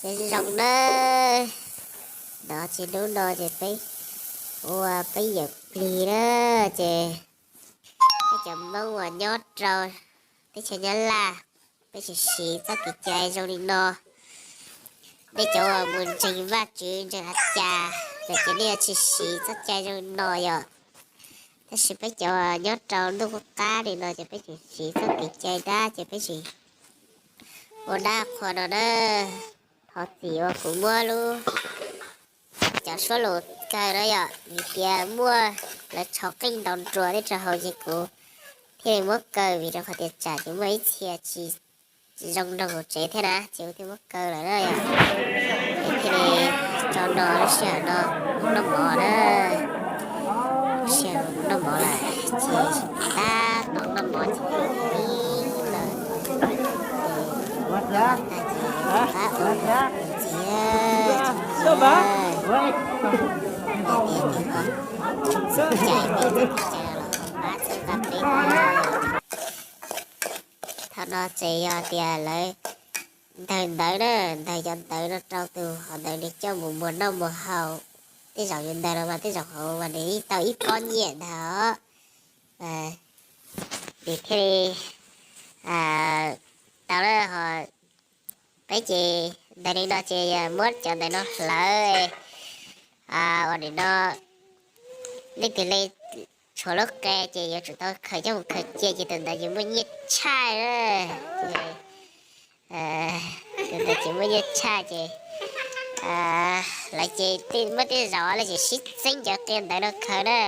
Nyob zoo na, no ces hnub no ces peb ua peb yawm plig na, ces peb cov Hmoob uas nyob rau teb chaws Nyab Laj, peb tsis siv txoj kev cai zoo li no. Nej cov uas mus ntseeg Vajtswv ntseeg a cas los ces nej yuav tsis siv txoj cai zoo li no yom. Tab sis peb cov uas nyob rau ntuj qub qab li no ces peb tsis siv txoj kev cai dab ces peb tsis ua dab qhua no na. Thov txim uas kuv muab lub cov suab lus kaw no yom, vim tias muaj lawv tshov qeej ntaus nruas tej rau hauv ces kuv thiaj li muab kaw vim rau qhov tias tsam ces muaj ib txhia tsis zoo nrog kuv tsev thiab na ces kuv thiaj muab kaw lawm na yom. Ces thiaj li tso no lub sij hawm no noj mov na, lub sij hawm noj mov lawm ces tab tom noj mov ces ib lawm ces qab ua ntxiv, cais peb txoj kev cai los pab txhawb nqa peb na. Thaum no ces yog tias lawv ntawg ntawv na, ntawg cov ntawv no rau tus hom ntawd nws coj mus muag noj muag haus. Tej zaum yus ntawg no mas tej zaum hauv mas nws yeej tau ib pob nyiaj ntag os. Nws thiaj li tau na ho. Peb ces ntawg li no ces muab cov ntawv no hlawv ua nim no leej twg li tshuav lub qe ces yuav tsum tau khaws coj mus khaws cia ces tus ntawd ces muaj nyiaj tshaj. Tus ntawd ces muaj nyiaj tshaj ces lawv ces muaj tej zaum lawv ces sib txeeb cov qe ntawv no khaws na.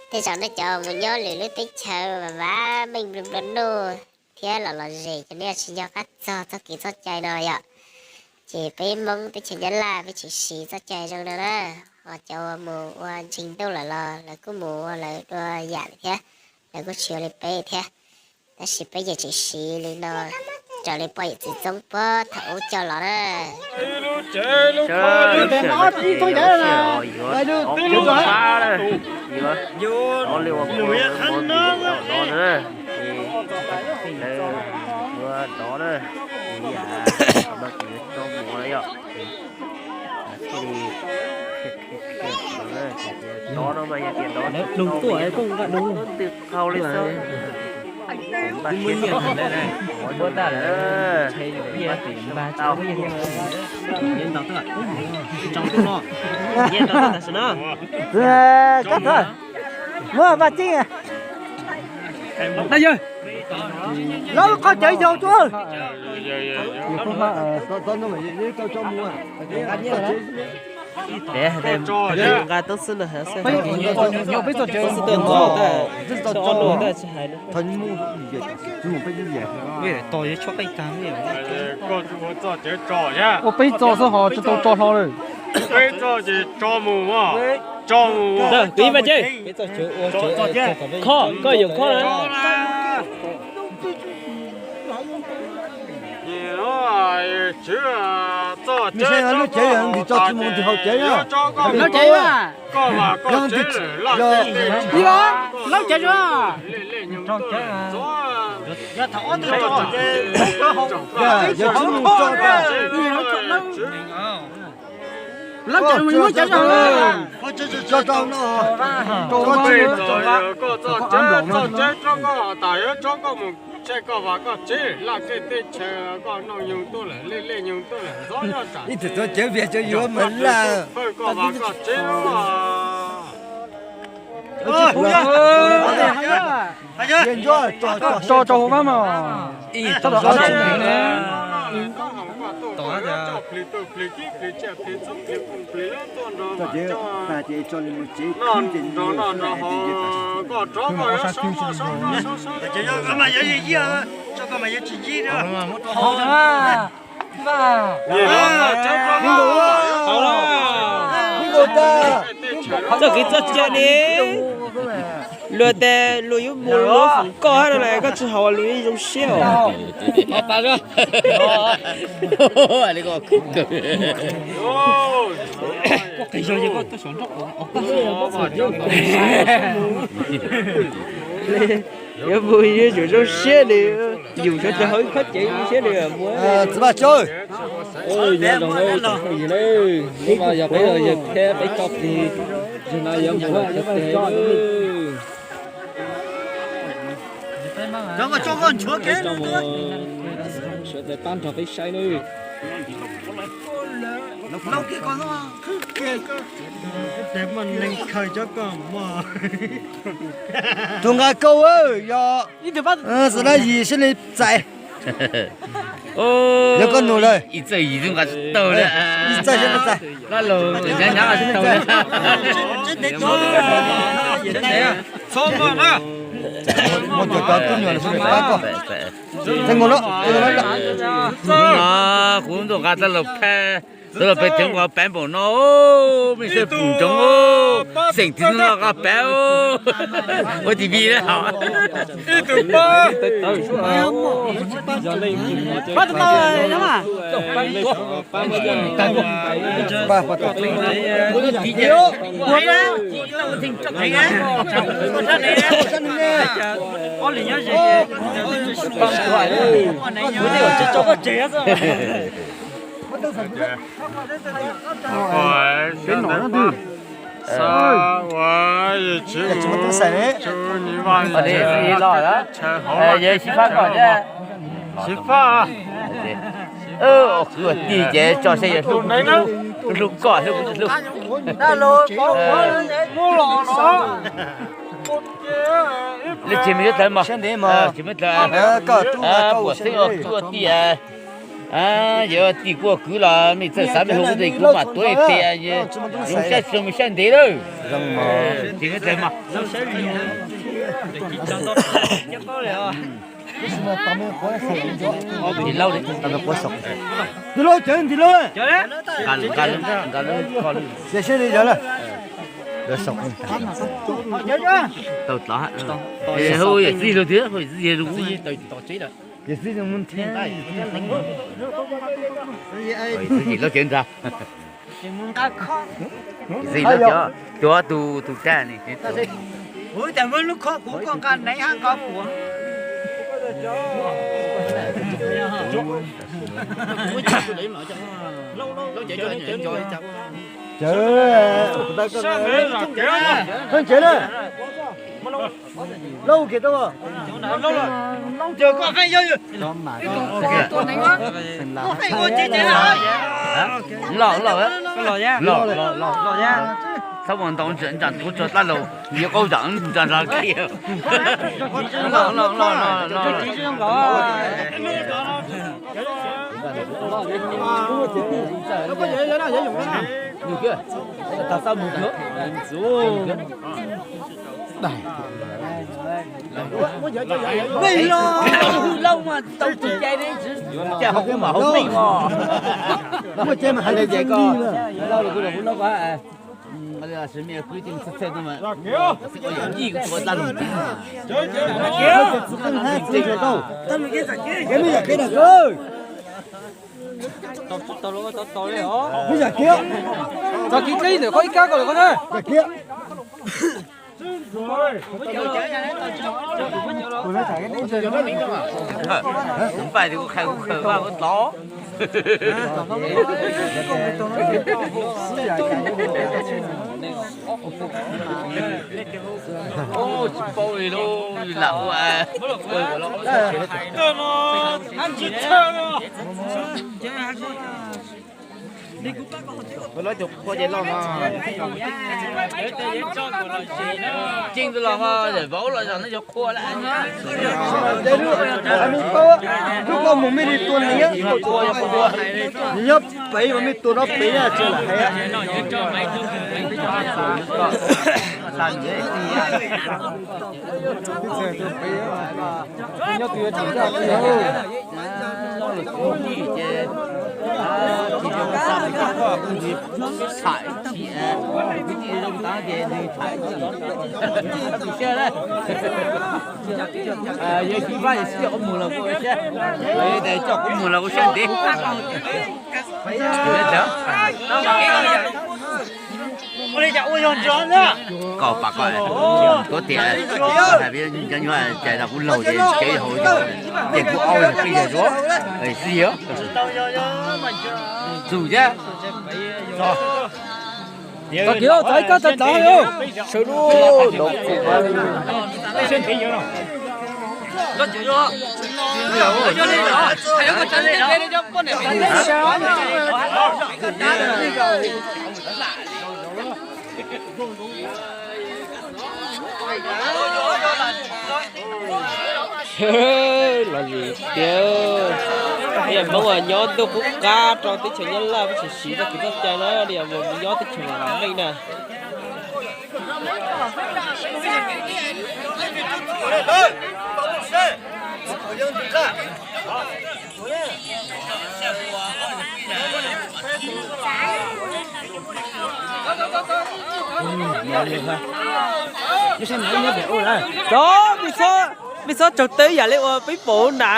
Tej zaum nej cov mus nyob lwm lub teb chaws vam meej nplua nuj thiab los los zes ces nej tsis nco qab txog txoj kev txoj cai no yom. Ces peb Hmoob teb chaws Nyab Laj peb tsis siv txoj cai zoo no na. Ho cov uas mus ua ntseeg ntuj lawm los lawv kuj mus ua lawv dua yam lawm thiab, lawv kuj tsis ua li peb thiab. Tab sis peb ces tseem siv li no raws li poj yawm txiv Txoob puag thaum ub coj los na. Dov no mas yog tias dov tsis tau mus ntws qau li xwb. Npaj siab tau. Kab thawj, muab vaj tseeb. Lawv qhov cawv yau tuaj. Nqa toob xwb no, peb txoj cawv, ua peb txoj xwb ho tsis tau tso hlo lawm. Peb txoj ces tso mus, tso mus. Koj yuav kho. Lub tsev, lub tsev, koj mas koj tsev, laj tsev, laj tsev, laj tsev, koj tsev, koj tsev, koj tsev, koj tsev, koj tsev, koj tsev, laj tsev, tej chaw koj noj nyoog tuaj lawm, lej lej nyoog tuaj lawm, ntxov nyob tsam, ib tug txog cawv vias cawv yuav mas laj, koj tsev. Tso rau hauv vab mas. Koj rov koj yuav sab koj mas yuav tsis yig. Txoj kev txoj cai ne, luag tes luag yuav mus luag foom koj hab no las koj tsis haus luag yeej zoo siab os. Yuav mus yuav tsum zoo siab li. Yus sawv tsees hauv ib khob cev siab li muab. Txiv Vaj Tsawb, yog zoo li tsoom phooj ywg na, hnub no yog peb yawg Theb peb coj tus, yog no yog mus cov tes na. Peb coj mus sawv daws pab nrog peb saib na. Tus nqa kauj yog Xav Dab Yis Sib Li txais. Yog koj nug lawm. Ib txawj yim nqa tsis tau li. Ib txawj sib li txais. Laj laus nyav nyav nqa tsis tau li. Muaj cov cov tub nyuam los sib li pab koj. Txais nkaus los. Hnub no kuv ntuj nqa tau los phab, tau los pem theev nqos pev npaum no, mej xawb pum ntsoov, xeem tib nub noj qab pev, ua ti vi lawm hos. Peb nom na twg? Ua, yog tsis mus tub xais ne. Yog sib pab koj thiab. Sib pab. Kwv ua tij ces tso seb yog hlub koj hlub kuv hlub. Li tsis me tawv mas, tsis me tawv, puas xeeb ua kwv ua tij. Yog tij kuj ua kwv los mej txawj xav mej hu kuv tes kuv mam tuav tes, zoo saib zoo mej saib ntev lawm. Tsis me tawv mas. Nti lauj, nti lauj, nti lauj. Nqa lawv, nqa lawv, nqa lawv ko lawm. Tau tod, hu yawm txiv lawv thiab, hu yawm txiv lawv. Yawm txiv lawv cov ntag. Yawm txiv lawv cov, cov tus, tus tag ni. Kuv tas muab lub khob kuv koj nqa neev hab nqa puav. Cawv, khaub ncaws na. Lauj, kiag tau. Cawv, koj feej yog, koj feej ua cev cev na. Loj, loj, loj, loj, loj. Txhob ua ntau ntawm kuv tso tab laug, yuav qaub zam ntsa nrag kiag. Mej los hu lauj mas tau tsis cai ne, cas ho kuv mam hu mej os. Muaj cai mas hais tias ko, lauj los kuv los hu lauj ko. Sis mej kwv tij txhaj txhaj no mas, ua yam yij kuv tau dab lug. Mej yam kev dag kawg. Mej yam kev. Txog kiv dleb ntawm koj ib kab ko lawm koj na. Yam kev. Npaj tias kuv qhia kuv khaws vaj kuv tod. Tsis paub li lauj, lam ua. Lawv tus qhua ces loj no. Ceeb tus los mas vauv los zog no yog qhua lawm. Lub koj mus mej li tua nws, nws nyob pem mas mej tua nyob pem tsis lam hais. Yog tsis pab yog sib coj kuv mus los kuv siab, yog tias coj kuv mus los kuv siab ntev. Koj pas koj, tuav tias hais peb cov nyuag cais no kuv laug ces kev hauv ces kuv aub peb yog zuav xij. Txus thiab. Txog kiag, txog ib kab txav txav os. Sawv lub no. Los lim tiag, yam Hmoob uas nyob ntuj qub qab rau teb chaws Nyab Laj peb tseem siv txoj kev txoj cai no, yam Hmoob nyob teb chaws Los Leej na. Cov, mej txhob tsaug tawb yam li uas peb pom na.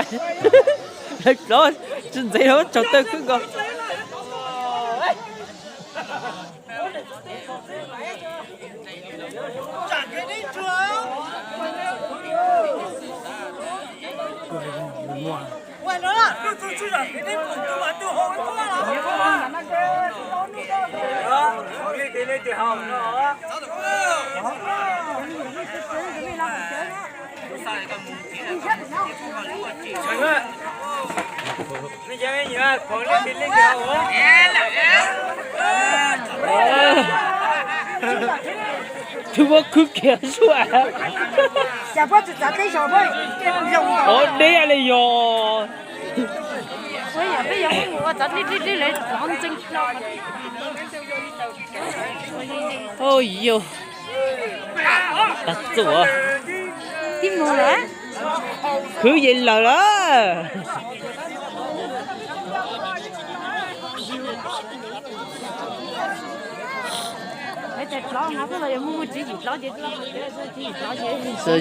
Lawv cov tsis ntxeev los tsaug tawb khwb nkaus. Twb muab khwb kiag suab. Ov deb li yog. Yog, tag txuas, khwb yeej lawm lawm.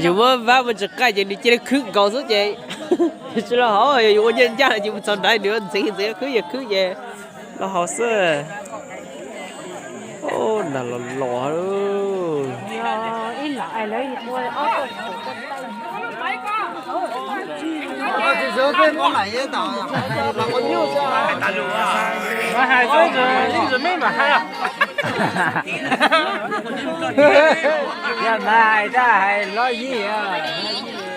Yus muab vab mus tsis qaij ces nws cia li khwb nkaus xwb ces tsis los hauv, yog yus ua nyiaj ncaj ces mus txog nrad nws ntxeev ntxeev khwb yog khwb ces los hauv xwb. Nag los los. Yog mas hais tag hais lov yig.